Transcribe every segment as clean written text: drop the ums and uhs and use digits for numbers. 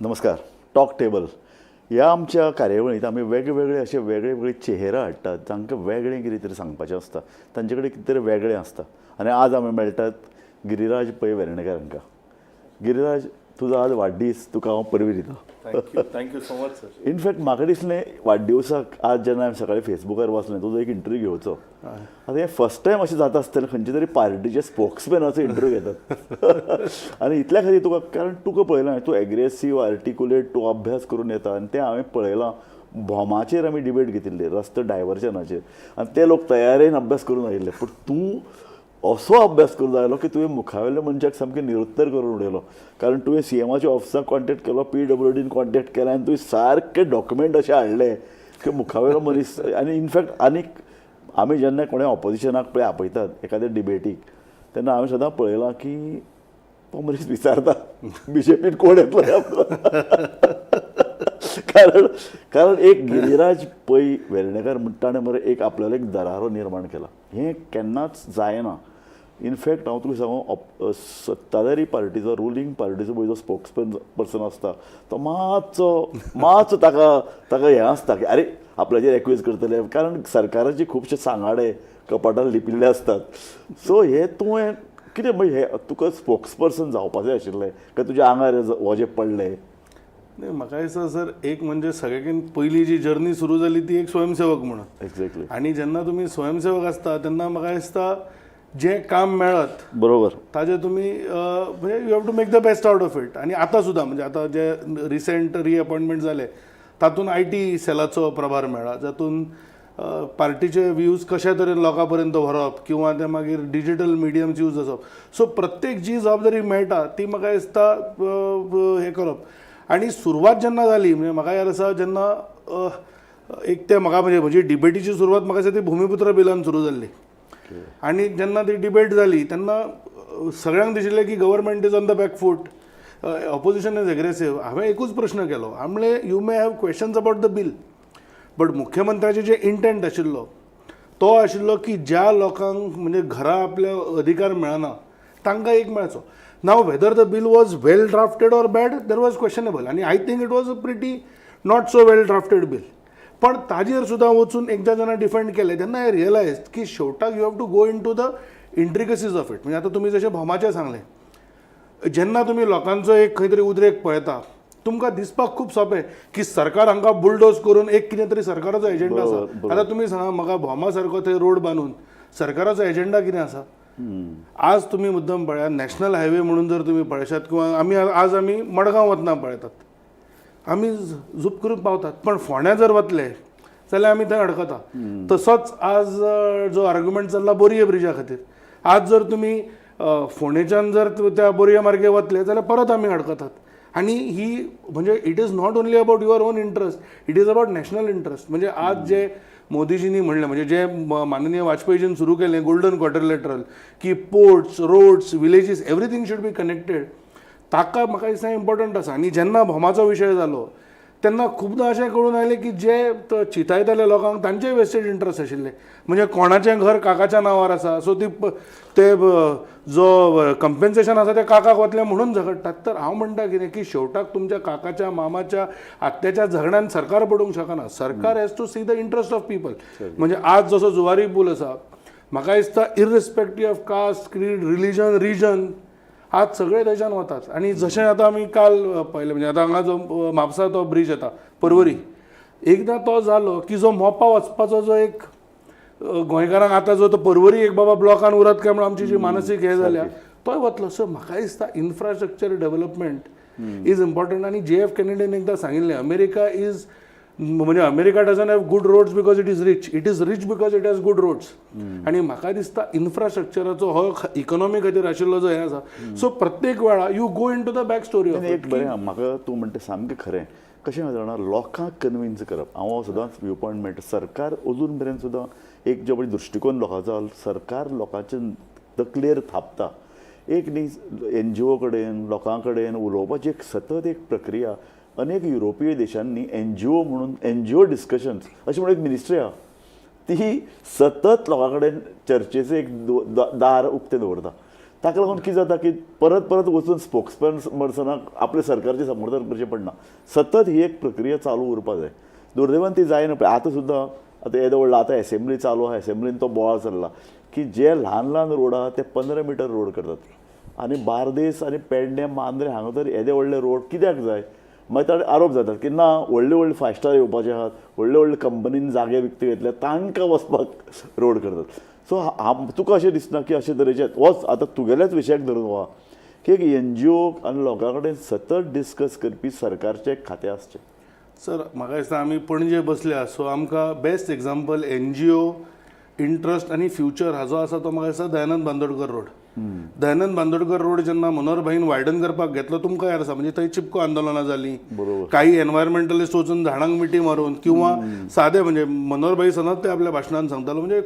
नमस्कार. Talk table ह्या आमच्या कार्यावळींत आमी वेगवेगळे अशे वेगळे वेगळे चेहरे हाडटात, जांकां वेगळें कितें तरी सांगपाचें आसता, तांचे कडेन कितें तरी वेगळें आसता. आनी आज आमी मेळटात गिरिराज पै वेर्णेकर हांकां. गिरिराज, तुजो आज वाडदीस, तुका हांव परबीं दिता. Thank you, thank you so much, sir. In fact म्हाका दिसलें, वाडदिवसाक आज जेन्ना हांवें सकाळी फेसबुकार वाचलें, तुजो एक इंटरव्यू घेवचो. आतां हें फर्स्ट टायम अशें जाता आसतलें, खंयच्या तरी पार्टीचे स्पोक्समॅनाचो इंटरव्यू घेतात. आनी इतल्या खातीर तुका, कारण तुका पळयलां हांवें, तूं एग्रेसीव, आर्टिकुलेट, तूं अभ्यास करून येता. आनी तें हांवें पळयलां, भोमाचेर आमी डिबेट घेतिल्ली, रस्तो डायवर्जनाचेर, आनी ते लोक तयारेन अभ्यास करून आयिल्ले. पूण तूं असो अभ्यास करून आयलो की तुवें मुखावेल्या मनशाक सामकें निरुत्तर करून उडयलो, कारण तुवें सीएमाच्या ऑफिसाक कॉन्टेक्ट केलो, पीडब्ल्यूडीन कॉन्टेक्ट केला आनी तुवें सारके डॉक्युमेंट अशे हाडले की मुखावेलो मनीस. आनी इनफॅक्ट आनीक आमी जेन्ना कोणें ऑपोजिशनाक पळय आपयतात एखाद्या डिबेटीक, तेन्ना हांवें सदां पळयलां की तो मनीस विचारता, बीजेपीन कोण येतलो? कारण एक गिरिराज पै वेर्णेकर म्हणटा, ताणें मरे एक आपल्यालो एक दरारो निर्माण केला. हें केन्नाच जायना. इनफॅक्ट हांव तुका सांगू, सत्ताधारी पार्टीचो, रुलींग पार्टीचो पळय जो स्पोक्स पर्सन आसता, तो मातसो मातसो ताका हें आसता की अरे, आपल्याचेर एक्यूज करतले, कारण सरकाराचे खुबशे सांगाडे कपाटान लिपिल्ले आसतात. सो हे तुवें कितें, म्हणजे हे तुका स्पोक्स पर्सन जावपाचें आशिल्लें काय तुज्या आंगार वजें पडलें? नाही, म्हाका दिसता सर, एक म्हणजे सगळ्याकीन पयली जी जर्नी सुरू जाली ती एक स्वयंसेवक म्हणून. आणि जेन्ना तुमी स्वयंसेवक आसता, तेन्ना म्हाका दिसता जें काम मेळत ताजे तुमी म्हणजे you have to make the best out of it. आणि आतां सुद्दां, म्हणजे आतां जे रिसेंट रिअपॉयंटमेंट जाले, तातूंत IT सेलाचो प्रभार मेळ्ळा, जातून पार्टीचे व्ह्यूज कशा तरेन लोकां पर्यंत व्हरप किंवा ते मागीर डिजिटल मिडियम्स यूज आसप. सो प्रत्येक जी जबाबदारी मेळटा ती म्हाका दिसता हें करप. आनी सुरवात जेन्ना जाली, म्हणजे म्हाका याद आसा, जेन्ना एक ते म्हाका म्हणजे म्हजी डिबेटीची सुरवात म्हाका दिसता ती भुमिपुत्र बिलान सुरू जाल्ली. आनी जेन्ना ती डिबेट जाली, तेन्ना सगळ्यांक दिशिल्लें की government is on the back foot, opposition is aggressive. हांवें एकूच प्रश्न केलो. हांवें म्हणलें, you may have questions about the bill, but मुख्यमंत्र्याचे जे इंटेंट आशिल्लो तो आशिल्लो की ज्या लोकांक म्हणजे घरा आपल्या अधिकार मेळना, तांकां एक मेळचो. Now, whether the bill was well drafted or bad, that was questionable आनी I think it was a pretty not so well drafted bill. पण ताजेर सुद्दां वचून एकदां जेन्ना डिफेंड केलें, तेन्ना I realise की शेवटाक you have to go into the intricacies of it. म्हणजे आतां तुमी जशें भोमाचें सांगलें, जेन्ना तुमी लोकांचो एक खंय तरी उद्रेक पळयता, तुमकां दिसपाक खूब सोंपें की सरकार हांकां बुलडोज करून एक कितें तरी सरकाराचो एजेंडा आसा. बरोबर, बरोबर. आतां तुमी सांगा म्हाका, भोमा सारको थंय रोड बांदून सरकाराचो एजेंडा कितें आसा? आज तुमी मुद्दम पळयात, नॅशनल हायवे म्हणून जर तुमी पळयशात किंवा आमी आज आमी मडगांव वतना पळयतात, आमी झूप करून पावतात, पण फोंड्या जर वतले जाल्यार आमी थंय अडकता. तसोच आज जो आर्ग्युमेंट चल्ला बोरये ब्रिजा खातीर, आज जर तुमी फोंडेच्यान जर त्या बोरये मार्गे वतले जाल्यार परत आमी अडकतात. आनी ही म्हणजे it is not only about your own interest, it is about national interest. म्हणजे आज जे मोदीजींनी म्हणलें, म्हणजे जे माननीय वाजपेयीजीन सुरू केलें गोल्डन क्वाड्रिलेटरल, की ports, roads, villages, everything should be connected, ताका म्हाका दिसता इम्पॉर्टंट आसा. आनी जेन्ना भोमाचो विशय जालो, तेन्ना खुबदां अशें कळून आयलें की जे चिंतायताले लोकांक, तांचे वेस्टेड इंट्रस्ट आशिल्ले. म्हणजे कोणाचें घर काकाच्या नांवार आसा, सो ती ते जो कंपेन्सेशन आसा तें काकाक वतलें म्हणून झगडटात. तर हांव म्हणटा कितें की शेवटाक तुमच्या काकाच्या, मामाच्या, आत्याच्या झगड्यान सरकार पडूंक शकना. सरकार has to see the interest of people. म्हणजे आज जसो जुवारी पूल आसा, म्हाका दिसता irrespective of caste, creed, religion, region, आज सगळे थंयच्यान वतात. आनी जशें आतां आमी काल पळयलें, म्हणजे आतां हांगा जो म्हापसा तो ब्रीज येता परवरी, एकदां तो जालो की जो मोपा वचपाचो जो एक गोंयकारांक आतां जो तो परवरी एक बाबा ब्लॉकान उरत काय म्हणून आमची जी मानसीक हें जाल्या, तोय वतलो. सो म्हाका दिसता इन्फ्रास्ट्रक्चर डेव्हलपमेंट is important. आनी जे एफ केनेडीन एकदां सांगिल्लें, अमेरिका is म्हणजे America doesn't have good roads because it is rich, it is rich because it has good roads. आनी म्हाका दिसता इन्फ्रास्ट्रक्चराचो हो इकॉनॉमी खातीर आशिल्लो जो हें आसा, सो प्रत्येक वेळा you go into the back story of एक बरें आहा, म्हाका तूं म्हणटा सामकें खरें. कशें आसा जाणा, लोकांक कन्विन्स करप, हांव सदांच व्यू पॉयंट मेळटा. सरकार अजून मेरेन सुद्दां एक जो पळय दृश्टिकोन लोकांचो, सरकार लोकांचे तकलेर थापता एक न्ही, एनजीओ कडेन, लोकां कडेन उलोवपाची एक सतत एक प्रक्रिया. अनेक युरोपीय देशांनी एनजीओ म्हणून, एनजीओ डिस्कशन्स अशें म्हणून एक मिनिस्ट्री आहा, ती सतत लोकां कडेन चर्चेचें एक दार उक्तें दवरता. ताका लागून कितें जाता की परत परत वचून स्पोक्सपर्सनाक आपल्या सरकारचें समर्थन करचें पडना. सतत ही एक प्रक्रिया चालू उरपा जाय. दुर्दैवान ती जायना. पळय आतां सुद्दां आतां येदो व्हडलो आतां एसेंब्ली चालू आहा, एसेंब्लीन तो बोवाळ चल्ला की जे ल्हान ल्हान रोड आहा ते 15 मिटर रोड करतात आनी बार्देस आनी पेडणे मांद्रे हांगा तर येदे व्हडले रोड कित्याक जाय? मागीर ताणें आरोप जातात की ना, व्हडले व्हडले फायव स्टार येवपाचे आहात, व्हडले व्हडले कंपनीन जागे विकते घेतले, तांकां वचपाक रोड करतात. सो तुका अशें दिसना की अशे तरेचे वच आतां तुगेल्याच विशयाक धरून वा की एक एनजीओ आनी लोकां कडेन सतत डिस्कस करपी सरकारचें एक खातें आसचें? सर, म्हाका दिसता आमी पणजे बसल्या, सो आमकां बेस्ट एग्जाम्पल एनजीओ इंट्रस्ट आनी फ्युचर हाजो आसा तो म्हाका दिसता दयानंद बांदोडकर रोड. दयानंद बांदोडकर रोड जेन्ना मनोहर भाईन वायडन करपाक घेतलो, तुमकां याद आसा, म्हणजे थंय चिपको आंदोलनां जालीं. काही एनवायरमेंटलिस्ट वचून झाडांक मिठी मारून किंवा सादे, म्हणजे मनोहर भाई सतत ते आपल्या भाशणान सांगतालो, म्हणजे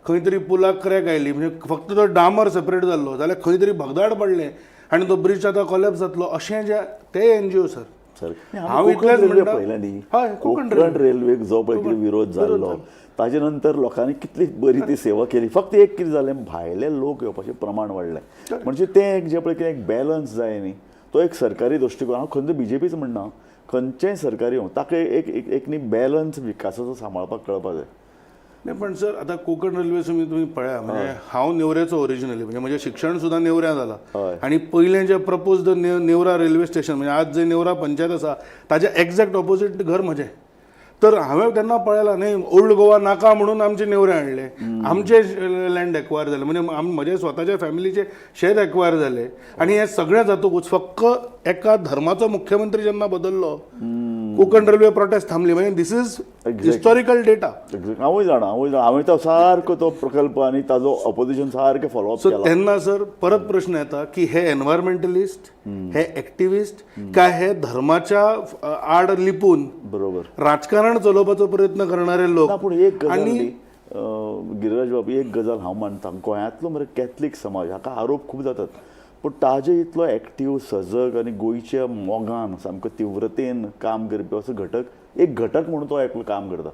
खंय तरी पुलाक क्रॅक आयली, म्हणजे फक्त तो डांबर सेपरेट जाल्लो जाल्यार खंय तरी भगदाड पडलें आनी तो ब्रिज आतां कॉलॅप्स जातलो, अशें जे ते एनजीओ सर. सर, हांव कोकण इतलेंच रेल्वे म्हणटा. पळयला न्ही? हय, कोकण. कोकण रेल्वेक जो पळय कितें विरोध जाल्लो, ताजे नंतर लोकांनी कितली बरी ती सेवा केली. फक्त एक कितें जालें, भायले लोक येवपाचें प्रमाण वाडलें. म्हणजे तें एक जें पळय कितें एक बॅलन्स जाय न्ही, तो एक सरकारी दृश्टिकोन. हांव खंयचो बीजेपीच म्हणना, खंयचेय सरकारी येवं, ताका एक एक एक न्ही बॅलन्स विकासाचो सांबाळपाक कळपाक जाय. नाही, पण सर, आता कोकण रेल्वे तुमी तुमी पळया, म्हणजे हांव नेवऱ्याचो ओरिजिनली, म्हणजे म्हजें शिक्षण सुद्दां नेवऱ्या जालां. आनी पयलें जें प्रपोज नेवरा रेल्वे स्टेशन, म्हणजे आज जे नेवरा पंचायत आसा ताच्या एक्झॅक्ट ऑपोजीट घर म्हजें. तर हांवें तेन्ना पळयलां न्ही, ओल्ड गोवा नाका म्हणून आमचे नेवरे हाडले, आमचे लँड एक्वायर जालें, म्हणजे म्हजे स्वताच्या फॅमिलीचे शेत एक्वायर जाले. आनी हें सगळें जातकूच फक्त एका धर्माचो मुख्यमंत्री जेन्ना बदललो, कोकण रेल्वे प्रोटेस्ट थांबली. म्हणजे this is historical data. हांवूय जाणा, हांवूय जाणा. हांवें तो सारको तो प्रकल्प आनी ताजो ऑपोजिशन सारकें फॉलोअप सो केला. तेन्ना सर परत प्रश्न येता की हे एनवायरमेंटलिस्ट, हे एक्टिविस्ट काय हे धर्माच्या आड लिपून राजकारण चलोवपाचो प्रयत्न करणारे लोक? ना, पूण एक गजाल आनी न्ही, गिरिराज बाब, एक गजाल हांव मानता, गोंयांतलो मरे कॅथलीक समाज, हाका आरोप खूब जातात, पूण ताजे इतलो एक्टीव, सजग आनी गोंयच्या मोगान सामको तिव्रतेन काम करपी असो घटक, एक घटक म्हणून तो एकलो काम करता.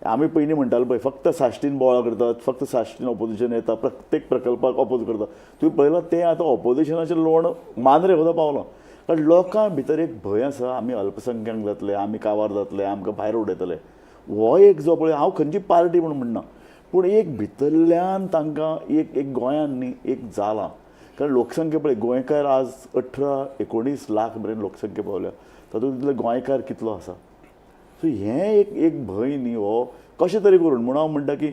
आमी पयलीं म्हणटाले पळय, फक्त साश्टीन बोवाळ करतात, फक्त साश्टीन ऑपोजिशन येता, प्रत्येक प्रकल्पाक ऑपोज करता. तुवें पळयलां तें आतां ऑपोजिशनाचें लोण मांद्रे सुद्दां पावलां, कारण लोकां भितर एक भंय आसा, आमी अल्पसंख्याक जातले, आमी कावार जातले, आमकां भायर उडयतले. हो एक जो पळय, हांव खंयची पार्टी म्हणून म्हणना, पूण एक भितरल्यान तांकां एक एक गोंयान न्ही एक जालां. कारण लोकसंख्या पळय, गोंयकार आज 18-19 लाख मेरेन लोकसंख्या पावल्या, तातूंत गोंयकार कितलो आसा? सो हें एक एक भंय न्ही हो कशें तरी करून. म्हणून हांव म्हणटा की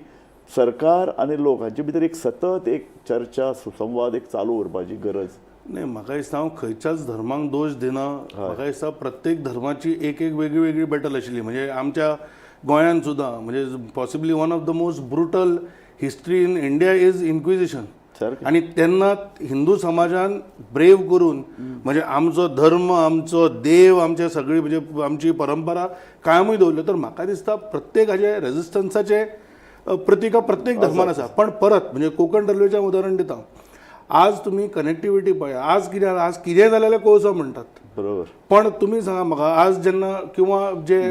सरकार आनी लोक हांचे भितर एक सतत एक चर्चा, सुसंवाद एक चालू उरपाची गरज. नाही, म्हाका दिसता हांव खंयच्याच धर्माक दोश दिना. म्हाका दिसता प्रत्येक धर्माची एक एक वेगळी वेगळी बॅटल आशिल्ली. म्हणजे आमच्या गोंयांत सुद्दां, म्हणजे possibly one of the most brutal history in India is Inquisition. आणि तेन्ना हिंदू समाजान ब्रेव करून, म्हणजे आमचो धर्म, आमचो देव, आमचे सगळी, म्हणजे आमची परंपरा कायमूय दवरल्यो. तर म्हाका दिसता प्रत्येक हाजे रेजिस्टन्साचे प्रतिका प्रत्येक धर्मान आसा. पण परत म्हणजे कोकण रेल्वेचें उदाहरण दिता, आज तुमी कनेक्टिविटी पळया. आज कितें, आज कितें जालें जाल्यार कोळसो म्हणटात. पण तुमी सांगा म्हाका, आज जेन्ना किंवा जे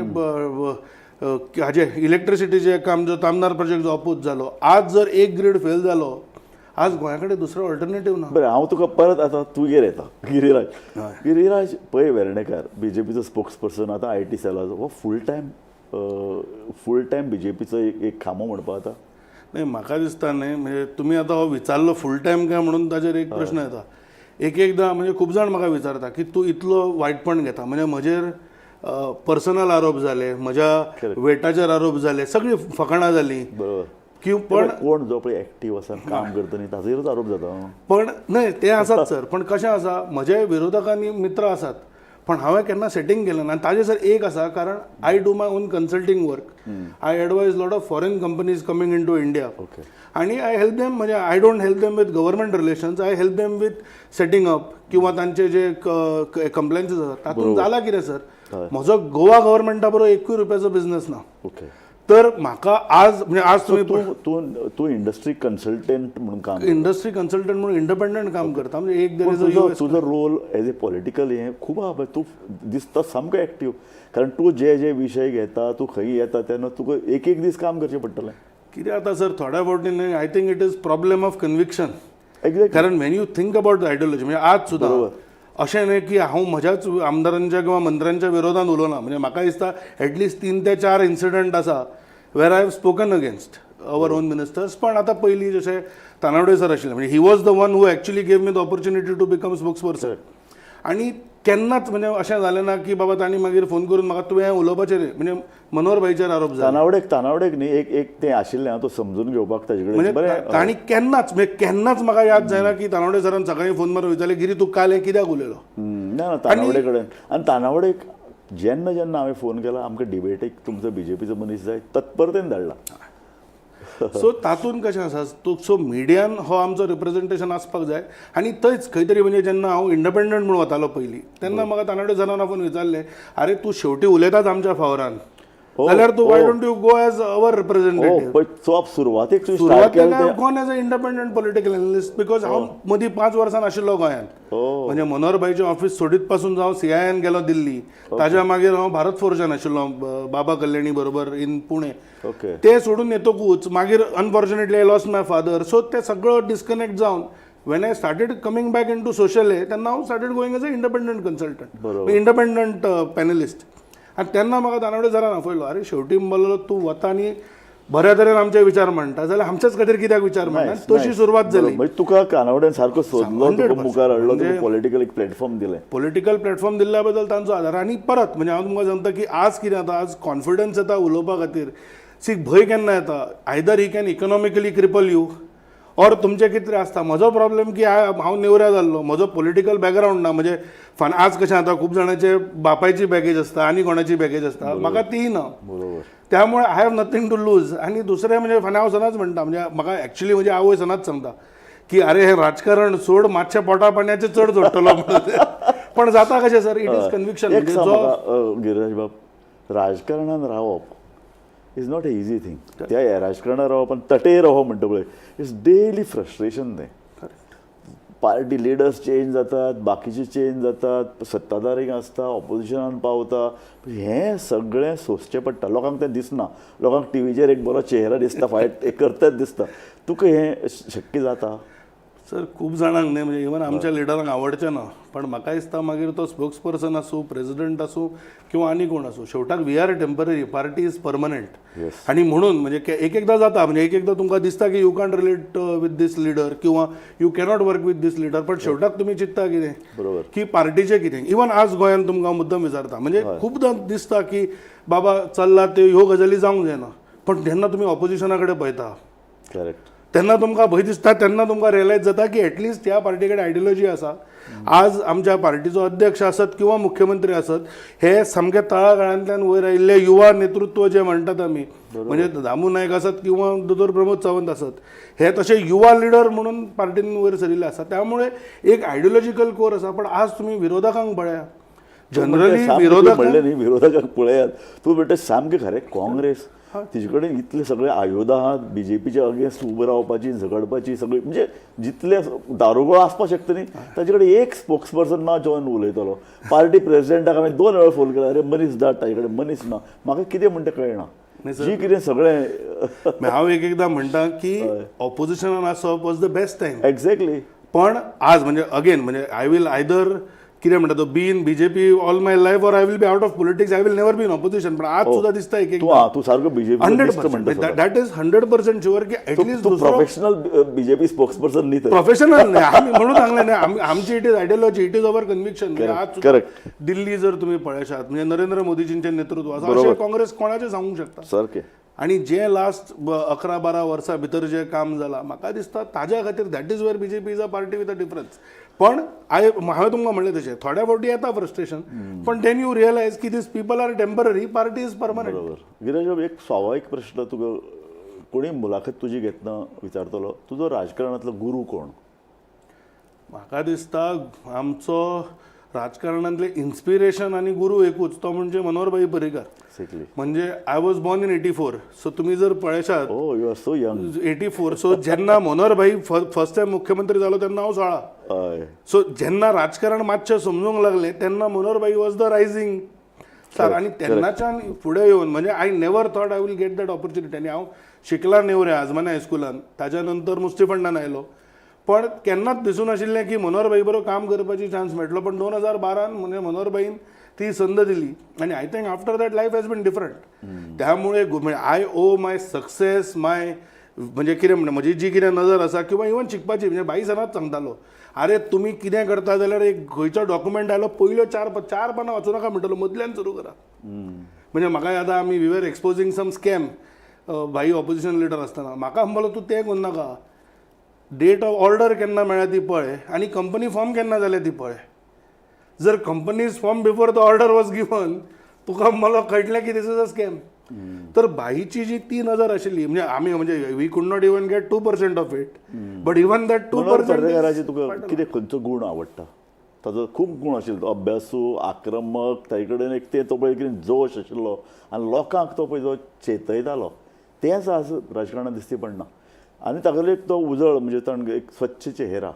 हाजे इलेक्ट्रिसिटीचें काम जो तामनार प्रोजेक्ट जो अपोज जालो, आज जर एक ग्रीड फेल जालो, आज गोंया कडेन दुसरो ऑल्टरनेटीव ना. बरें, हांव तुका परत आतां तुगेर येता गिरिराज. गिरिराज पै वेर्णेकर, बीजेपीचो स्पोक्स पर्सन, आतां IT सेलाचो हो फूल टायम बीजेपीचो एक एक खांबो म्हणपा आतां. नाही, म्हाका दिसता न्ही, म्हणजे तुमी आतां हो विचारलो फूल टायम काय म्हणून, ताजेर एक प्रश्न येता. एक एकदां म्हणजे खूब जाण म्हाका विचारता की तूं इतलो वायटपण घेता, म्हणजे म्हजेर पर्सनल आरोप जाले, म्हज्या वेटाचेर आरोप जाले, सगळीं फकाणां जालीं की पण पण कोण जो पळय एक्टीव आसा, काम करता न्ही, ताचेरूच आरोप जाता. पण न्हय, ते आसात सर, पण कशें आसा, म्हजे विरोधकांनी मित्र आसात, पण हांवें केन्ना सेटींग केलें ना. आनी ताजें सर एक आसा, कारण I do my own consulting work, I advise lot of foreign companies coming into India आणि I help them, म्हणजे I don't help them with government relations, I help them with setting up किंवा तांचे जे कंप्लेन्सीस आसात. तातूंत जाला कितें sir, म्हजो गोवा गव्हर्मेंटा बरोबर एकूय रुपयाचो बिझनस ना. तर म्हाका आज, म्हणजे आज तुमी तूं तूं तूं इंडस्ट्री कन्सल्टंट म्हणून काम इंडस्ट्री कन्सल्टंट म्हणून इंडिपेंडंट काम करता, म्हणजे एक पूण there is तुजो तुजो रोल एज ए पॉलिटिकल हें खूब आहा पळय. तूं दिसता सामको एक्टीव, कारण तूं जे जे विशय घेता, तूं खंय येता तेन्ना तुका एक एक दीस काम करचें पडटलें. कितें जाता सर, थोड्या फावटी न्हय, I think it is problem of conviction. कारण when you think about the ideology, म्हणजे आज सुद्दां अशें न्हय की हांव म्हज्याच आमदारांच्या किंवा मंत्र्यांच्या विरोधान उलोवना. म्हणजे म्हाका दिसता एटलिस्ट 3 ते 4 इन्सिडंट आसा where I have spoken against our own ministers. पण आतां पयलीं जशें तानावडे सर आशिल्ले, म्हणजे he was the one who actually gave me the opportunity to become spokesperson. आनी केन्नाच म्हणजे अशें जालें ना की बाबा तांणी मागीर फोन करून म्हाका तुवें उलोवपाचें न्ही, म्हणजे मनोहर भाईचेर आरोप जालो. तानावडेक तानावडेक न्ही, एक एक तें आशिल्लें हांव तो समजून घेवपाक ताजे कडेन म्हणजे बरें. तांणी केन्नाच, म्हणजे केन्नाच म्हाका याद जायना की तानावडे सरान सकाळीं फोन मारून विचारलें, गिरी, तूं काल हें कित्याक उलयलो? ना ना, तानावडे कडेन आनी तानावडेक जेन्ना जेन्ना हांवें फोन केला, आमकां डिबेटीक तुमचो बीजेपीचो मनीस जाय, तत्परतेन धाडला. सो तातूंत कशें आसा तूं, सो मिडियान हो आमचो रिप्रेझेंटेशन आसपाक जाय. आनी थंयच खंय तरी, म्हणजे जेन्ना हांव इंडिपेंडंट म्हणून वतालो पयलीं, तेन्ना म्हाका तानावडे सरान आपोवन विचारलें, अरे, तूं शेवटी उलयताच आमच्या फावरान जाल्यार तूं why don't you go as our representative? पळय, चोप सुरवातेक तुवें स्टार्ट सुरवातेक केलें तें. Gone as a independent political analyst because हांव मदीं 5 वर्सां नाशिल्लो गोंयांत. म्हणजे मनोहर भाईचें ऑफिस सोडीत पासून हांव सीआयआयन गेलो दिल्ली. ताज्या मागीर हांव भारत फोर्जान आशिल्लो बाबा कल्याणी बरोबर इन पुणे. ते सोडून येतकूच मागीर unfortunately I lost my father, so ते सगळं डिस्कनेक्ट जावन when I started coming back into social, तेन्ना हांव started going as a independent consultant, independent panelist. आनी तेन्ना म्हाका तानावडे सरान आपयलो, अरे, शेवटी म्हणलो तूं वता आनी बऱ्या तरेन आमचे विचार मांडटा जाल्यार आमच्याच खातीर कित्याक विचार मांडटा? तशी सुरवात जाली. म्हणजे तुका कानावड्यान सारको सोदलो, तुका 100%. मुखार हाडलो, तुका पॉलिटिकल एक प्लॅटफॉर्म दिलें. पॉलिटिकल प्लॅटफॉर्म दिल्ल्या बद्दल तांचो आदार. आनी परत म्हणजे हांव तुमकां सांगता की आज कितें जाता, आज कॉन्फिडन्स येता उलोवपा खातीर. सी, भंय केन्ना येता, either he can economically cripple you or तुमचें कितें आसता. म्हजो प्रॉब्लेम की हांव नेवऱ्या जाल्लो, म्हजो पॉलिटिकल बॅकग्रावंड ना. म्हणजे फान आज कशें जाता, खूब जाणांचे बापायची बॅगेज आसता आनी कोणाची बॅगेज आसता, म्हाका तीय ना. त्यामुळे I have nothing to lose. आनी दुसरें म्हणजे फाल्यां हांव सदांच म्हणटा, म्हणजे म्हाका एक्चुली म्हजी आवय सदांच सांगता की अरे, हें राजकारण सोड, मातशें पोटा पाण्याचें चड जोडटलो म्हणून. पण जाता कशें सर, it is conviction. एक म्हणजे सांग जो म्हाका, गिरिराज बाब, राजकारणान रावप is not a easy thing. त्या राजकारणात रावप आनी तटेर रावप म्हणटा पळय, it's daily frustration तें. पार्टी लिडर्स चेंज जातात, बाकीचे चेंज जातात, सत्ताधारी आसता, ऑपोजिशनान पावता, हें सगळें सोंसचें पडटा. लोकांक तें दिसना. लोकांक टिवीचेर एक बरो चेहरा दिसता, फायट एक करतात दिसता. तुका हें शक्य जाता? सर, खूब जाणांक न्ही, म्हणजे इवन आमच्या लिडरांक आवडचें ना, पण म्हाका दिसता मागीर तो स्पोक्स पर्सन आसूं, प्रेजिडंट आसूं किंवा आनी कोण आसूं, शेवटाक we are temporary, party is permanent. आणि म्हणून म्हणजे एक एकदा जाता, म्हणजे एक एकदा तुमकां दिसता की you can't relate with this leader किंवा you cannot work with this leader, पण शेवटाक तुमी चिंतता कितें की पार्टीचें कितें. इवन आज गोंयांत तुमकां मुद्दम विचारता, म्हणजे खुबदां दिसता की बाबा चल्ला त्यो ह्यो गजाली जावंक जायना, पण जेन्ना तुमी ऑपोजिशना कडेन पळयता तेन्ना तुमकां भंय दिसता. तेन्ना तुमकां रियलायज जाता की एटलिस्ट ह्या पार्टी कडेन आयडियोलॉजी आसा. आज आमच्या पार्टीचो अध्यक्ष आसत किंवा मुख्यमंत्री आसत, हे सामके तळागाळांतल्यान वयर आयिल्ले युवा नेतृत्व जे म्हणटात आमी, म्हणजे दामू नायक आसत किंवा दोतोर प्रमोद सावंत आसत, हे तशे युवा लिडर म्हणून पार्टीन वयर सरिल्ले आसा. त्यामुळे एक आयडियोलॉजिकल कोर आसा. पण आज तुमी विरोधकांक पळया, जनरली विरोधक म्हणलें न्ही, विरोधकांक पळयात, तूं म्हणटा सामकें खरें. काँग्रेस तिजे कडेन इतले सगळे आयुधां आहात बीजेपीच्या अगेन्स्ट उबें रावपाची, झगडपाची, सगळी, म्हणजे जितले दारुगोळो आसपाक शकता न्ही, ताजे कडेन एक स्पोक्स पर्सन ना जॉन उलयतलो. पार्टी प्रेसिडेंटाक हांवें दोन वेळा फोन केला, अरे मनीस धाड, ताजे कडेन मनीस ना. म्हाका कितें म्हणटा कळना, जी कितें सगळें. हांव एक एकदां म्हणटा की ऑपोजिशनान आसप was the best time. पण आज म्हणजे अगेन, म्हणजे I will either, कितें म्हणटा तो, be in BJP all my life or I will be out of politics. I will never be in opposition. पण आज सुद्धा दिसता एक एक तूं आं, तूं सारको बीजेपी 100%, that is 100% sure की एटलिस्ट तूं प्रोफेशनल बीजेपी स्पोक्स पर्सन न्ही तर. प्रोफेशनल नाही आम्ही, म्हणून सांगलें नाही आम्ही, आमची it is ideology, it is our conviction. आज सुद्दां दिल्ली जर तुम्ही पळयशात, म्हणजे नरेंद्र मोदीजींचें नेतृत्व आसा, अशें काँग्रेस कोणाचें सांगूंक शकता? आणि जे लास्ट 11-12 वर्सां भितर जे काम जालां, म्हाका दिसता ताज्या खातीर that is where BJP is a party with a difference. पण हांवें तुमकां म्हणलें तशें थोड्या फावटी येता फ्रस्ट्रेशन, पण then you realise की these people are temporary, party is permanent. बरोबर. गिरीश बाब, एक स्वाभावीक प्रश्न तुका कोणी मुलाखत तुजी घेतना विचारतलो, तुजो राजकारणांतलो गुरू कोण? म्हाका दिसता आमचो राजकारणांतले इन्स्पिरेशन आनी गुरू एकूच, तो म्हणजे मनोहरभाई पर्रीकार. म्हणजे I was born in 84, so तुम्ही जर पळयशात, oh, you are so young. 84. So जेन्ना मनोहरभाई फर्स्ट टायम मुख्यमंत्री जालो तेन्ना हांव 16. सो जेन्ना राजकारण मातशें समजूंक लागलें तेन्ना Manoharbhai was the rising star. आनी तेन्नाच्यान फुडें येवन, म्हणजे I never thought I will get that opportunity. आनी हांव शिकला नेवऱ्या आजमाने हायस्कुलान, ताज्या नंतर मुस्तीफंडान आयलो. पण केन्नाच दिसूं नाशिल्लें की मनोहर भाई बरोबर काम करपाची चान्स मेळटलो. पण 2012न म्हणजे मनोहर भाईन ती संद दिली आनी I think after that life has been different. त्यामुळे म्हणजे I owe my success, my म्हणजे कितें म्हणटा, म्हजी जी कितें नजर आसा किंवा इवन शिकपाची, म्हणजे भाई सदांच सांगतालो, अरे तुमी कितें करता जाल्यार एक खंयचो डॉक्युमेंट आयलो, पयल्यो चार पानां वाचूं नाका म्हणटलो, मदल्यान सुरू करा. म्हणजे म्हाका याद आहा, आमी we were exposing some scam, भाई ऑपोजिशन लिडर आसतना म्हाका म्हणलो, तूं तें करूं नाका, डेट ऑफ ऑर्डर केन्ना मेळ्ळ्या ती पळय आनी कंपनी फॉर्म केन्ना जाल्या ती पळय. जर company's form before the order was given, तुका मला कळटलें की this is a scam. तर भाईची जी ती नजर आशिल्ली, म्हणजे आमी म्हणजे we could not even get 2% of it, but even that two Manohar percent. पर्रेकाराचे तुका कितें खंयचो गूण आवडटा? ताजो खूब गूण आशिल्लो, तो अभ्यासू, आक्रमक, ताजे कडेन एक ते तो पळय कितें जोश आशिल्लो आनी लोकांक तो पळय जो चेतयतालो, तेंच आज राजकारणांत दिसती पडना. आनी तागेलो एक तो उजळ, म्हणजे ताणें एक स्वच्छ चेहरा.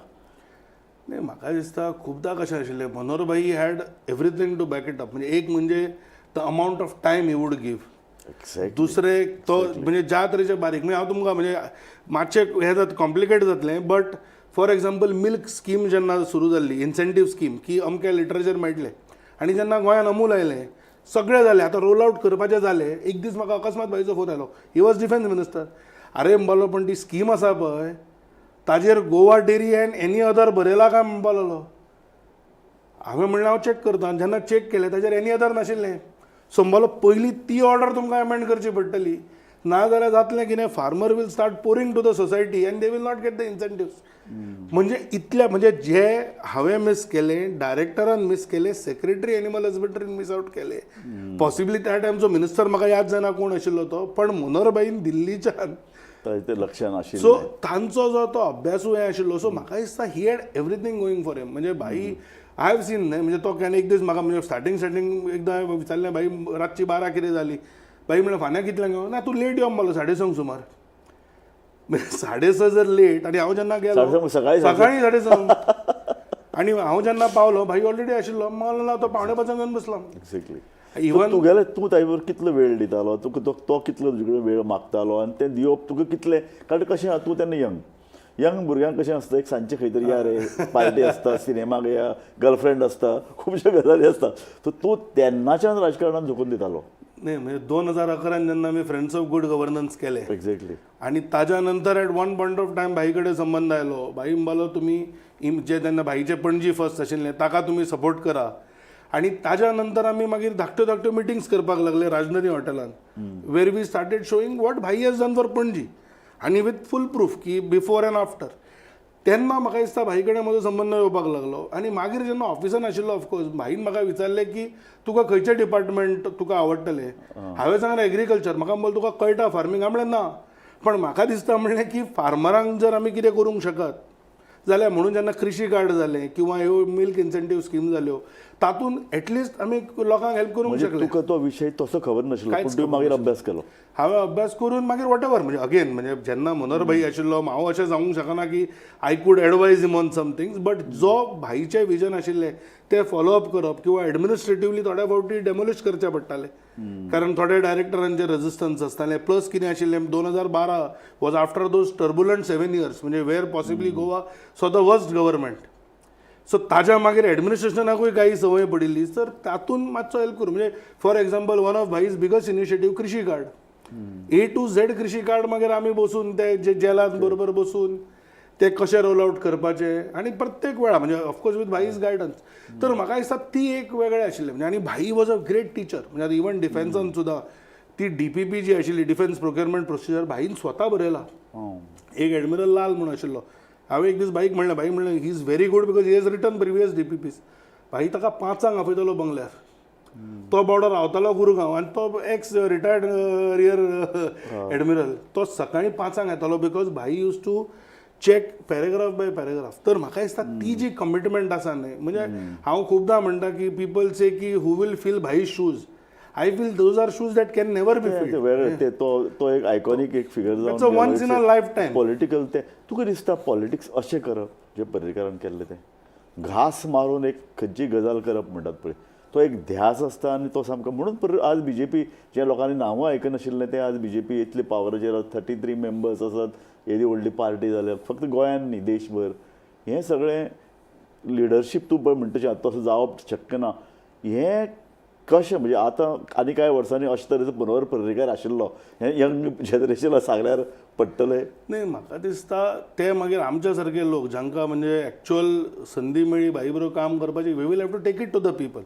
नाही, म्हाका दिसता खुबदां कशें आशिल्लें, मनोहर भाई had everything to back it up. म्हणजे एक म्हणजे the amount of time he would give. दुसरे तो म्हणजे ज्या तरेचे बारीक, म्हणजे हांव तुमकां म्हणजे मातशें हें जात कॉम्प्लिकेट जातलें, but for example milk scheme जेन्ना सुरू जाल्ली, इन्सेंटीव स्कीम की अमक्या लिटराचेर मेळटले, आनी जेन्ना गोंयांत अमूल आयलें, सगळें जालें, आतां रोल आवट करपाचें जालें, एक दीस म्हाका अकस्मात भाईचो फोन आयलो, he was defence minister. अरे म्हणपालो, पण ती स्कीम आसा पळय, ताजेर Goa Dairy and any other बरयला काय म्हणपा लागलो. हांवें म्हणलें, हांव चॅक करता. आनी जेन्ना चॅक केलें, ताजेर एनी अदर नाशिल्लें. सो म्हणलो, पयलीं ती ऑर्डर तुमकां अमेंड करची पडटली, ना जाल्यार जातलें कितें, farmer will start pouring to the society and they will not get the incentives. म्हणजे इतल्या म्हणजे जे हांवें मिस केलें, डायरेक्टरान मिस केलें, सेक्रेटरी एनिमल हजबंड्रीन मिस आवट केलें, पॉसिबली त्या टायमचो मिनिस्टर म्हाका याद जायना कोण आशिल्लो तो, पण मनोहरभाईन दिल्लीच्यान ताजें तें लक्षान सो आशिल्लें. तांचो जो तो अभ्यासूय हें आशिल्लो, सो म्हाका दिसता he had everything going for him. म्हणजे भाई I have seen न्हय, म्हणजे तो केन्ना एक दीस म्हाका म्हणजे स्टार्टींग स्टार्टींग एकदां विचारलें, भाई रातची 12 कितें जाली? भाई म्हणलें, फाल्यां कितल्यांक यो? ना, तूं लेट यो म्हणलो, 6:30 सुमार. म्हणजे 6:30 जर लेट आनी हांव जेन्ना गेलो 6:30, सकाळी 6:30? सकाळी 6:30. आनी हांव जेन्ना पावलो, भाई ऑलरेडी आशिल्लो. म्हणलो ना, तो 4:45 येवन बसलो. इवन तुगेले तूं ताजे बरोबर कितलो वेळ दितालो तुका, तो कितलो तुजे कडेन वेळ मागतालो आनी तें दिवप तुका कितलें? कारण कशें आहा, तूं तेन्ना यंग यंग भुरग्यांक कशें आसता, एक सांजचें खंय तरी या रे, पार्टी आसता, सिनेमाक या, गर्लफ्रेंड आसता, खुबश्यो गजाली आसता. सो तूं तेन्नाच्यान राजकारणान झोकून दितालो. नाही, म्हणजे 2011न जेन्ना आमी फ्रेंड्स ऑफ गुड गव्हर्नन्स केलें आनी ताज्या नंतर at one point of time भाई कडेन संबंद आयलो. भाई म्हणपालो, तुमी जे तेन्ना भाईचे पणजी फर्स्ट आशिल्लें, ताका तुमी सपोर्ट करा. आनी ताज्या नंतर आमी मागीर धाकट्यो धाकट्यो मिटिंग्स करपाक लागले राजनरी हॉटेलान, where we started showing what भाई has done for Panaji, आनी विथ फूल प्रूफ की बिफोर अँड आफ्टर. तेन्ना म्हाका दिसता भाई कडेन म्हजो संबंद येवपाक लागलो. आनी मागीर जेन्ना ऑफिसान आशिल्लो, ऑफकोर्स भाईन म्हाका विचारलें की तुका खंयचें डिपार्टमेंट तुका आवडटलें? हांवें सांगलें, एग्रीकल्चर. म्हाका म्हणलें, तुका कळटा फार्मींग? हांवें म्हणलें, ना, पण म्हाका दिसता म्हणलें की फार्मरांक जर आमी कितें करूंक शकत जाल्यार म्हणून जेन्ना कृषी कार्ड जालें किंवा ह्यो मिल्क इन्सेंटीव स्कीम जाल्यो, तातूंत एटलिस्ट आमी लोकांक हेल्प करूंक म्हणजे शकले. तुका तो विशय तसो खबर नाशिल्लो, कांयच पूण तुवें मागीर अभ्यास केलो. हांवें अभ्यास करून मागीर what ever, म्हणजे अगेन म्हणजे जेन्ना मनोहर भाई आशिल्लो, हांव अशें सांगूंक शकना की I could advise him on some things, but जो भाईचें विजन आशिल्लें तें फॉलो अप करप किंवा एडमिनिस्ट्रेटिवली थोड्या फावटी डेमोलिश करचें पडटालें, कारण थोडे डायरेक्टरांचे रेजिस्टन्स आसताले. प्लस कितें आशिल्लें, 2012 was after those turbulent 7 years, म्हणजे where possibly Goa saw the worst government. So ताज्या मागीर एडमिनिस्ट्रेशनाकूय काही संवय पडिल्ली, तर तातूंत मातसो हेल्प करूं. म्हणजे for example, one of भाई's biggest initiative, कृषी कार्ड, ए टू झेड कृषी कार्ड, मागीर आमी बसून ते जे जेलात बरोबर बसून ते कशें रोल आवट करपाचे आनी प्रत्येक वेळा म्हणजे ऑफकोर्स विथ भाईज गायडन्स. तर म्हाका दिसता ती एक वेगळें आशिल्लें. म्हणजे आनी भाई वॉज अ ग्रेट टिचर. म्हणजे आतां इवन डिफेन्सान सुद्दां ती डीपीपी जी आशिल्ली, डिफेन्स प्रोक्युरमेंट प्रोसिजर, भाईन स्वता बरयला. एक एडमिरल लाल म्हणून आशिल्लो. हांवें एक दीस भाईक म्हणलें, भाई म्हणलें, he is very good because he has written previous DPPs. भाई ताका 5 लांक आपयतालो बंगल्यार. तो बावडो रावतालो गुरगांव आनी तो एक्स रिटायर्ड रियर एडमिरल, तो सकाळी 5 लांक येतालो because भाई used to check paragraph by paragraph. तर म्हाका दिसता ती जी कमिटमेंट आसा न्हय, म्हणजे हांव खुबदां म्हणटा की पिपल से की who will fill भाई shoes? I feel those are shoes that can never be ते वेगळे ते तो तो एक आयकॉनीक एक figure. It's a once in a lifetime. Political ते तुका दिसता पॉलिटिक्स अशें करप, जे पर्रीकारान केल्लें तें, घास मारून एक खंयची गजाल करप म्हणटात पळय. तो एक ध्यास आसता आनी तो सामको म्हणून आज बीजेपी ज्या लोकांनी नांवां आयकनाशिल्लें ते आज बीजेपी इतले पावराचेर 33 मेंबर्स आसात, येदी व्हडली पार्टी जाल्या फक्त गोंयान न्ही देशभर. हें सगळें लिडरशीप तूं पळय म्हणटा तशें आतां तसो जावप शक्य ना. हें कशें म्हणजे आतां आनी कांय वर्सांनी अशे तरेचो मनोहर पर्रीकार आशिल्लो हें यंग जनरेशनाक सांगल्यार पडटलें. न्ही, म्हाका दिसता ते मागीर आमच्या सारके लोक जांकां म्हणजे एक्चुअल संदी मेळ्ळी भाई बरोबर काम करपाची, we will have to take it to the people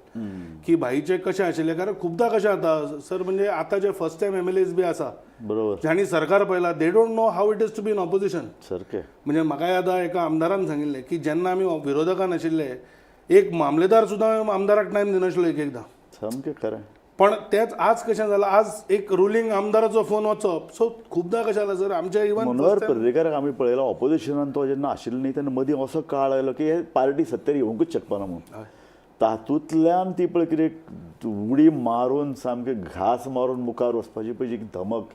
की भाईचे कशें आशिल्लें. कारण खुबदां कशें जाता सर, म्हणजे आतां जे फर्स्ट टायम एमएलएज बी आसा जांणी सरकार पळयला, they don't know how it is to be in opposition. सारकें. म्हणजे म्हाका याद आहा एका आमदारान सांगिल्लें की जेन्ना आमी विरोधकान आशिल्ले एक मामलेदार सुद्दां आमदाराक टायम दिनाशिल्लो एक एकदां. सामकें खरें. पण तेच आज कशें जालां, आज एक रुलींग आमदाराचो फोन वचप, सो खुबदां कशें जालां सर आमच्या इवन मनोहर पर्रीकाराक आमी पळयला ऑपोजिशनान तो जेन्ना आशिल्लो न्ही तेन्ना मदीं असो काळ आयलो की हे पार्टी सत्तेर येवंकूच शकपाना म्हणून, तातूंतल्यान ती पळय कितें उडी मारून सामकी घास मारून मुखार वचपाची पळय जी धमक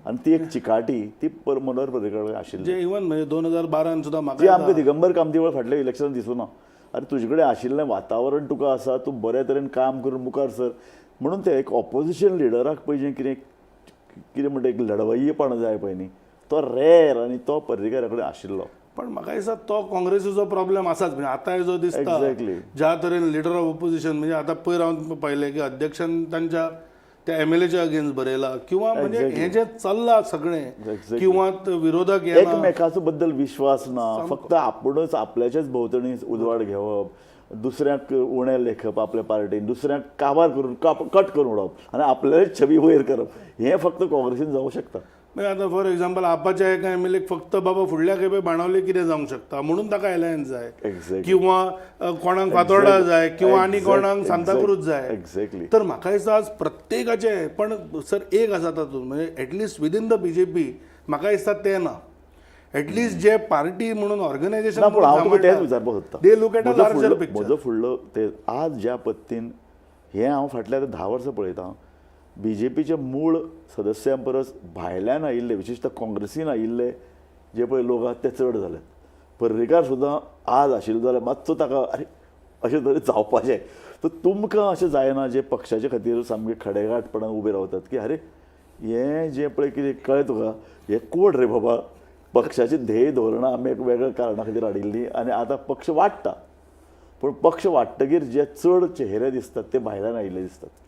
आनी ती एक चिकाटी ती मनोहर पर्रीकार आशिल्ली. जे इवन म्हणजे 2012 सुद्दां ती म्हाका आमकां दिगंबर कामती वेळ फाटल्या इलेक्शनान दिसूना. अरे तुजे कडेन आशिल्लें वातावरण तुका आसा, तूं बऱ्या तरेन काम करून मुखार सर म्हणून ते एक ऑपोजिशन लिडराक पळय जें कितें कितें म्हणटा एक लढवय्येपण जाय पळय न्ही, तो रेर आनी तो पर्रीकारा कडेन आशिल्लो. पण म्हाका दिसता तो काँग्रेसीचो प्रॉब्लेम आसाच. म्हणजे आतां जो दिसता ज्या तरेन लिडर ऑफ ऑपोजिशन, म्हणजे आतां पयर हांव पळयलें की अध्यक्षान तांच्या त्या एमएलएच्या अगेन्स्ट बरयला किंवा म्हणजे हें जें चल्लां सगळें किंवा विरोधक एकमेकाचो बद्दल विश्वास ना, फक्त आपुणूच आपल्याच्याच भोंवतणी उजवाड घेवप, दुसऱ्याक उणें लेखप आपल्या पार्टीन, दुसऱ्याक काबार करून कट करून उडोवप आनी आपल्याच छबी वयर करप, हें फक्त काँग्रेसीन जावंक शकता. म्हणजे आतां फॉर एग्जाम्पल आपाच्या एका एमएलएक फक्त बाबा फुडल्या खेपे बाणावले कितें जावंक शकता म्हणून ताका एलायन्स जाय, किंवा कोणाक फातोर्डा जाय किंवा आनी कोणाक सांताक्रूज जाय. एक्झॅक्टली. तर म्हाका दिसता आज प्रत्येकाचें, पण सर एक आसा तातूंत म्हणजे at least within the BJP म्हाका दिसता तें ना, एटलिस्ट जे पार्टी म्हणून ऑर्गनायझेशन ना, पूण हांव तुका तेंच विचारपाक सोदता, they look at a larger picture. म्हजो फुडलो ते आज ज्या पद्दतीन हें हांव फाटल्या आतां 10 वर्सां पळयतां, बीजेपीचे मूळ सदस्यां परस भायल्यान आयिल्ले विशेशतः काँग्रेसीन आयिल्ले जे पळय लोक आहात ते चड जाल्यात. पर्रीकार सुद्दां आज आशिल्लो जाल्यार मातसो ताका अरे अशें तरेन जावपाचें. तर तुमकां अशें जायना जे पक्षाचे खातीर सामके खडेगांठपणान उबे रावतात की अरे हें जें पळय कितें कळ्ळें तुका हें कोण रे बाबा, पक्षाची ध्येय धोरणां आमी एक वेगळ्या कारणा खातीर हाडिल्लीं आनी आतां पक्ष वाडटा, पूण पक्ष वाडटकीर जे चड चेहरे दिसतात ते भायल्यान आयिल्ले दिसतात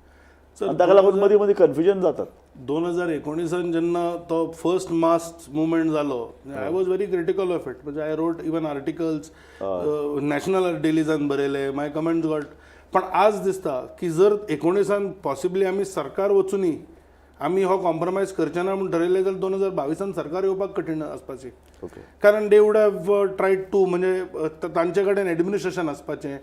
आनी ताका लागून मदीं मदीं कन्फ्युजन जातात. 2019 जेन्ना तो फर्स्ट मास मुवमेंट जालो, I was very critical of it. म्हणजे I wrote even articles, national डेलीजान बरयले, my comments got. पण आज दिसता की जर 19 पॉसिबली आमी सरकार वचुनी आमी हो कॉम्प्रोमायज करचे ना म्हूण ठरयलें जाल्यार 2022 सरकार येवपाक कठीण आसपाचें. कारण they would have tried to म्हणजे तांचे कडेन एडमिनिस्ट्रेशन आसपाचें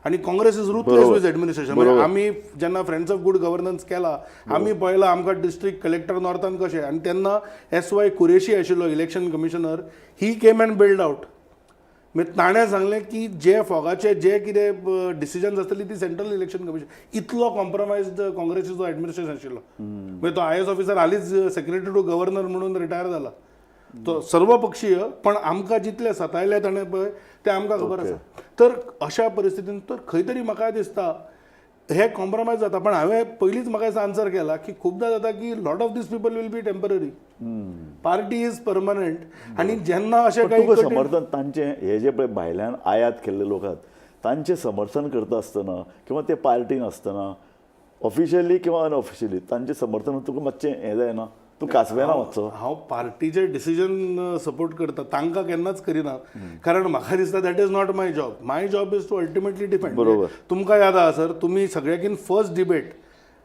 आनी Congress is ruthless with administration. म्हणजे आमी जेन्ना फ्रेंड्स ऑफ गुड गव्हर्नन्स केला आमी पळयला आमकां डिस्ट्रिक्ट कलेक्टर नॉर्थान कशें, आनी तेन्ना एस वाय कुरेशी आशिल्लो election commissioner, he came and bailed out. मागीर ताणें सांगलें की जे फोगाचे जे कितें डिसिजन्स आसतली ती सेंट्रल इलेक्शन कमिशन. इतलो कॉम्प्रोमायज काँग्रेसीचो एडमिनिस्ट्रेशन आशिल्लो. मागीर तो आयएएस ऑफिसर हालींच सेक्रेटरी टू गव्हर्नर म्हणून रिटायर जाला, तो सर्वपक्षीय, पण आमकां जितले सतायले ताणें पळय तें आमकां खबर आसा. तर अशा परिस्थितीन तर खंय तरी म्हाका दिसता हे कॉम्प्रोमायज जाता. पण हांवें पयलींच म्हाका दिसता आन्सर केला की खुबदां जाता की lot of these people will be temporary, party is permanent. आनी जेन्ना अशें तुका कांय समर्थन तांचें हे जे पळय भायल्यान आयात केल्ले लोक आहात तांचें समर्थन करता आसतना किंवा ते पार्टीन आसतना ऑफिशियली किंवा अनऑफिशियली तांचें समर्थन तुका मातशें हें जायना, तूं कासवेना मातसो? हांव पार्टीचे डिसिजन सपोर्ट करता, तांकां केन्नाच करिना, कारण म्हाका दिसता that is not my job. My job is to ultimately defend. बरोबर. तुमकां याद आहा सर, तुमी सगळ्याकीन फर्स्ट डिबेट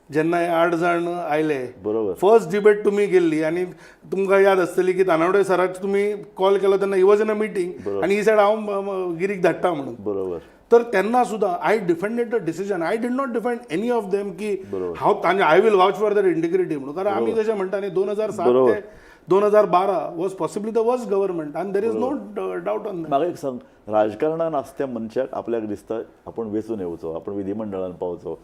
जेन्ना हे 8 जाण आयले, बरोबर, फर्स्ट डिबेट तुमी केल्ली आनी तुमकां याद आसतली की तानावडे सराक तुमी कॉल केलो तेन्ना he was in a meeting आनी he said हांव गिरीक धाडटा म्हणून. बरोबर. तर तेन्ना सुद्दां I defended the decision, I did not defend any of them की हांव तांचे I will vouch for their integrity म्हणून. कारण आमी जशें म्हणटा न्ही 2007 ते 2012 was possibly the worst government आनी there is no doubt on that. म्हाका एक सांग, राजकारणान आसत्या मनशाक आपल्याक दिसता आपूण वेंचून येवचो, आपूण विधिमंडळान पावचो,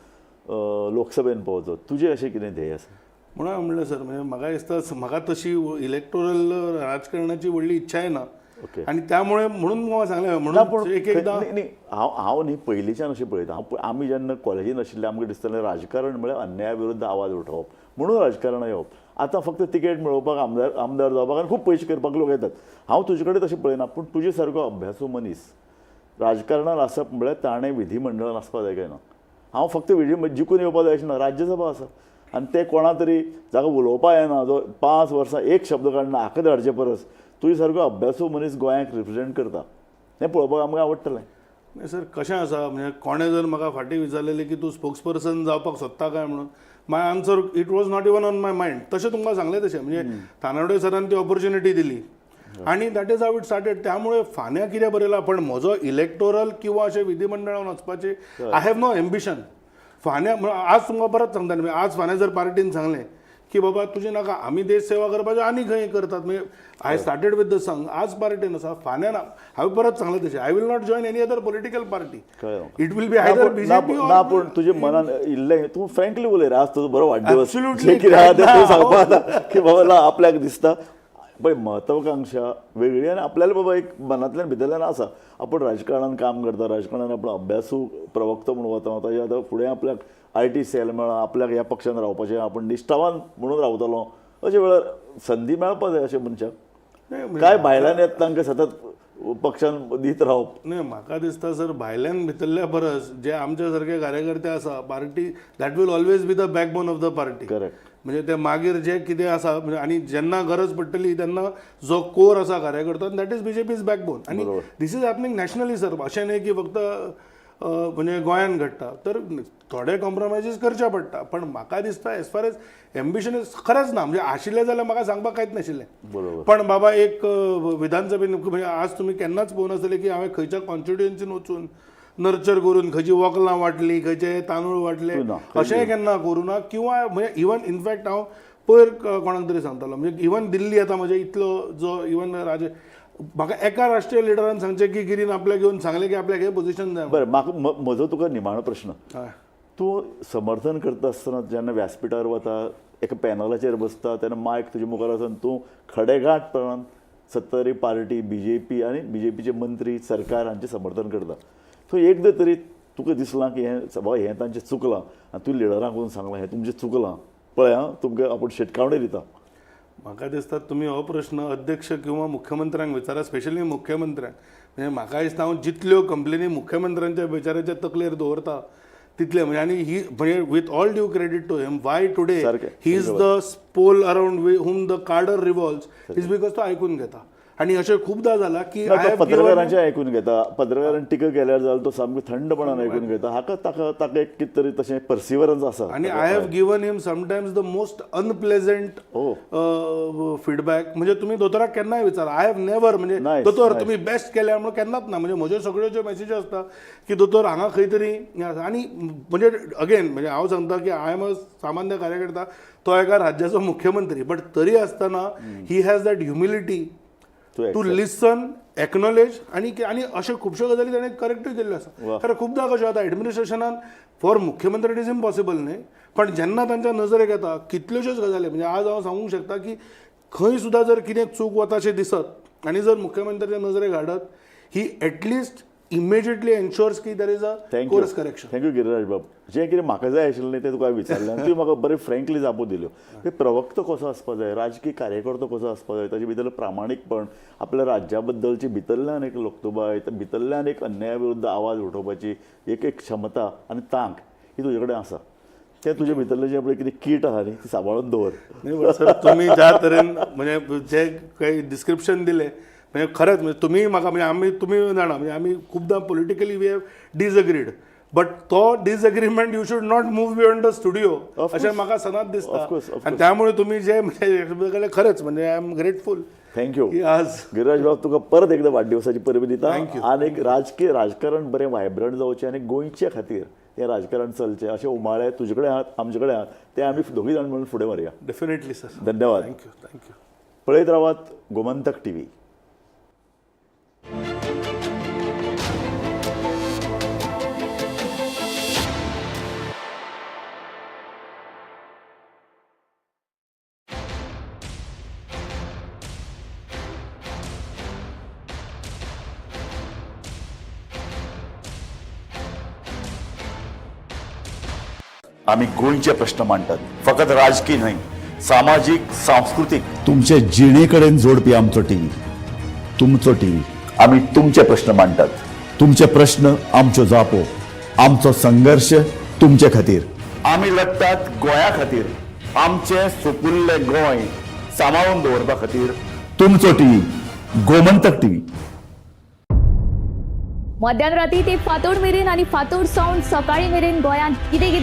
लोकसभेन पावचो, तुजें अशें कितें ध्येय आसा? म्हणून हांवें म्हणलें सर, म्हणजे म्हाका दिसता म्हाका तशी इलेक्टोरल राजकारणाची व्हडली इच्छाय ना. ओके. आनी त्यामुळे म्हणून म्हाका सांगलें ना म्हणून पूण एक एकदां न्ही हांव हांव न्ही पयलींच्यान अशें पळयता. हांव आमी जेन्ना कॉलेजीन आशिल्ले आमकां दिसतालें राजकारण म्हळ्यार अन्याया विरुद्ध आवाज उठोवप म्हणून राजकारणां येवप. आतां फक्त तिकेट मेळोवपाक आमदार आमदार जावपाक आनी खूब पयशे करपाक लोक येतात. हांव तुजे कडेन तशें पळयना, पूण तुजे सारको अभ्यासू मनीस राजकारणान आसप म्हळ्यार ताणें विधिमंडळान आसपाक जाय काय ना. हांव फक्त विधी जिखून येवपाक जाय अशें ना, राज्यसभा आसा आनी ते कोणा तरी जाका उलोवपाक येना, जो 5 वर्सां एक शब्द काडना हाका धाडचे परस तुजे सारको अभ्यासू मनीस गोंयाक रिप्रेजेंट करता हें पळोवपाक आमकां आवडटलें. नाही सर, कशें आसा म्हणजे कोणें जर म्हाका फाटीं विचारलेलें की तूं स्पोक्स पर्सन जावपाक सोदता काय म्हणून, my answer it was not even on my mind. तशें तुमकां सांगलें तशें म्हणजे तानावडे सरान ती ऑपॉर्च्युनिटी दिली आनी that is how it started. त्यामुळे फाल्यां कितें बरयलां पण म्हजो इलेक्टोरल किंवा अशें विधिमंडळान वचपाची I have no ambition. फाल्यां आज तुमकां परत सांगता न्ही, आज फाल्यां जर पार्टीन सांगलें की बाबा तुजें नाका आमी देश सेवा करपाचें आनी खंय करतात, म्हणजे I started with the Sangh, आज पार्टीन आसा फाल्यां ना, हांवें परत सांगलें तशें I will not join any other political party, it will be either BJP. ना पूण तुज्या मनान इल्लें तूं फ्रँकली उलय रे, आज तुजो बरो वाडदिवस, जें कितें आहा तें तूं सांगपा आतां की बाबा ना आपल्याक दिसता पळय महत्वाकांक्षा वेगळी आनी आपल्याला बाबा एक मनांतल्यान भितरल्यान आसा आपूण राजकारणान काम करता, राजकारणान आपण अभ्यासू प्रवक्तो म्हणून वता, ताजे आतां फुडें आपल्याक IT sell मेळ्ळा, आपल्याक ह्या पक्षान रावपाचें, आपूण निश्ठावान म्हणून रावतलो, अशे वेळार संदी मेळपा जाय अशें मनशाक. काय भायल्यान येता तांकां सतत पक्षान दीत रावप नाही. म्हाका दिसता सर भायल्यान भितरल्या परस जे आमच्या सारके कार्यकर्ते आसा party that will always be the backbone of the party. Correct. म्हणजे ते मागीर जे कितें आसा म्हणजे आनी जेन्ना गरज पडटली तेन्ना जो कोर आसा कार्यकर्तो that is BJP's backbone. आनी this is happening nationally sir, अशें न्ही की फक्त म्हणजे गोंयान घडटा, तर थोडे कॉम्प्रोमायजीस करचे पडटा. पण म्हाका दिसता as far as ambition is खरेंच ना, म्हणजे आशिल्लें जाल्यार म्हाका सांगपाक कांयच नाशिल्लें. पण बाबा एक विधानसभेन म्हणजे आज तुमी केन्नाच पळोवं नासतलें की हांवें खंयच्या कॉन्स्टिट्युएन्सीन वचून नर्चर करून खंयची वकलां वांटली, खंयचे तांदूळ वांटले, अशेंय केन्ना करूं ना. किंवा म्हणजे इवन इनफॅक्ट हांव पयर कोणाक तरी सांगतालो, म्हणजे इवन दिल्ली आतां म्हजे इतलो जो इवन राजे म्हाका एका राष्ट्रीय लिडरान सांगचें की गिरीन आपल्याक येवन सांगलें की आपल्याक हें पोझिशन जाय. बरें, म्हाका म्हजो तुका निमाणो प्रश्न, तूं समर्थन करता आसतना जेन्ना व्यासपिठार वता, एका पॅनलाचेर बसता तेन्ना मायक तुजे मुखार आसा, तूं खडेगांठपणान सत्ताधारी पार्टी बीजेपी आनी बीजेपीचे मंत्री सरकार हांचें समर्थन करता, सो एकदां तरी तुका दिसलां की हें बाबा हें तांचें चुकलां आनी तूं लिडरांक वचून सांगलां हें तुमचें चुकलां, पळय आं तुमकां आपूण शिटकावणी दिता. म्हाका दिसता तुमी हो प्रश्न अध्यक्ष किंवा मुख्यमंत्र्यांक विचारा, स्पेशली मुख्यमंत्र्यांक. म्हणजे म्हाका दिसता हांव जितल्यो कंप्लेनी मुख्यमंत्र्यांच्या बेचाऱ्याच्या तकलेर दवरता तितले म्हणजे आनी ही म्हणजे with all due credit to him why today he is the pole around whom the cadre revolves is because तो आयकून घेता. आनी अशें खूबदां जालां की पत्रकारांचें आयकून घेता, पत्रकारान टिका केल्यार जाल्यार तो सामको थंडपणान आयकून घेता, हाका ताका ताका एक कितें तरी तशें पर्सिवरन्स आसा. आनी I have given him sometimes the most unpleasant feedback. म्हणजे तुमी दोतोराक केन्नाय विचारा, I have never म्हणजे दोतोर तुमी बेस्ट केल्या म्हणून केन्नाच ना. म्हणजे म्हज्यो सगळ्यो ज्यो मॅसेजी आसता की दोतोर हांगा खंय तरी आसा. आनी म्हणजे अगेन म्हणजे हांव सांगता की I am a सामान्य कार्यकर्ता, तो एका राज्याचो मुख्यमंत्री, बट तरी आसतना he has that humility to listen, acknowledge. आनी आनी अश्यो खुबश्यो गजाली ताणें करेक्टूय केल्ल्यो आसा. कारण खुबदां कशें जाता एडमिनिस्ट्रेशनान फॉर मुख्यमंत्री it is impossible न्ही, पण जेन्ना तांच्या नजरेक येता कितल्योश्योच गजाली, म्हणजे आज हांव सांगूंक शकता की खंय सुद्दां जर कितें चूक वता अशें दिसत आनी जर मुख्यमंत्र्याच्या नजरेक हाडत, ही एटलिस्ट इमिजिएटली एन्श्योर्स की there is a course correction. Thank you Giriraj बाब, जें कितें म्हाका जाय आशिल्लें तें तुका विचारलें आनी तुवें म्हाका बरें फ्रँकली जापो दिल्यो. ते प्रवक्तो कसो आसपा जाय, राजकीय कार्यकर्तो कसो आसपा जाय, ताजे भितर प्रामाणीकपण, आपल्या राज्या बद्दलची भितरल्यान एक लोकतुबाय, भितरल्यान एक अन्याया विरुद्ध आवाज उठोवपाची एक एक क्षमता आनी तांक ही तुजे कडेन आसा. तें तुजे भितरलें जें पळय कितें कीट आसा न्ही ती सांबाळून दवर. नाही सर, तुमी ज्या तरेन म्हणजे जे काही डिस्क्रिप्शन दिलें म्हणजे खरेंच म्हणजे तुमी म्हाका म्हणजे आमी तुमी जाणा म्हणजे आमी खुबदां politically we have disagreed, but तो disagreement you should not move beyond the studio अशें म्हाका सदांच दिसता. आनी त्यामुळे तुमी जे म्हणजे खरेंच म्हणजे I am grateful. Thank you आज गिरिराज बाब, तुका परत एकदां वाडदिवसाची परबी दिता. आनी एक राजकीय राजकारण बरें वायब्रंट जावचें आनी गोंयचे खातीर हें राजकारण चलचें अशें उमाळे तुजे कडेन आहात, आमचे कडेन आहात, ते आमी दोगूय जाण म्हणून फुडें व्हरया. डेफिनेटली सर, धन्यवाद. Thank you. Thank you. पळयत रावात गोमंतक टीव्ही. आमी गोंयचे प्रश्न मांडटात, फकत राजकी न्हय, सामाजीक, सांस्कृतीक, तुमचे जिणे कडेन जोडपी आमचो टीव्ही, तुमचो टीव्ही. आमी तुमचे प्रश्न मांडटात, तुमचे प्रश्न आमच्यो जापो, आमचो संघर्श तुमचे खातीर. आमी लढटात गोंया खातीर, आमचें सुपुल्लें गोंय सांबाळून दवरपा खातीर. तुमचो टीव्ही, गोमंतक टीव्ही. मध्यान राती ते फांतोड मेरेन आनी फांतोड सावन सकाळी मेरेन गोंयांत कितें कितें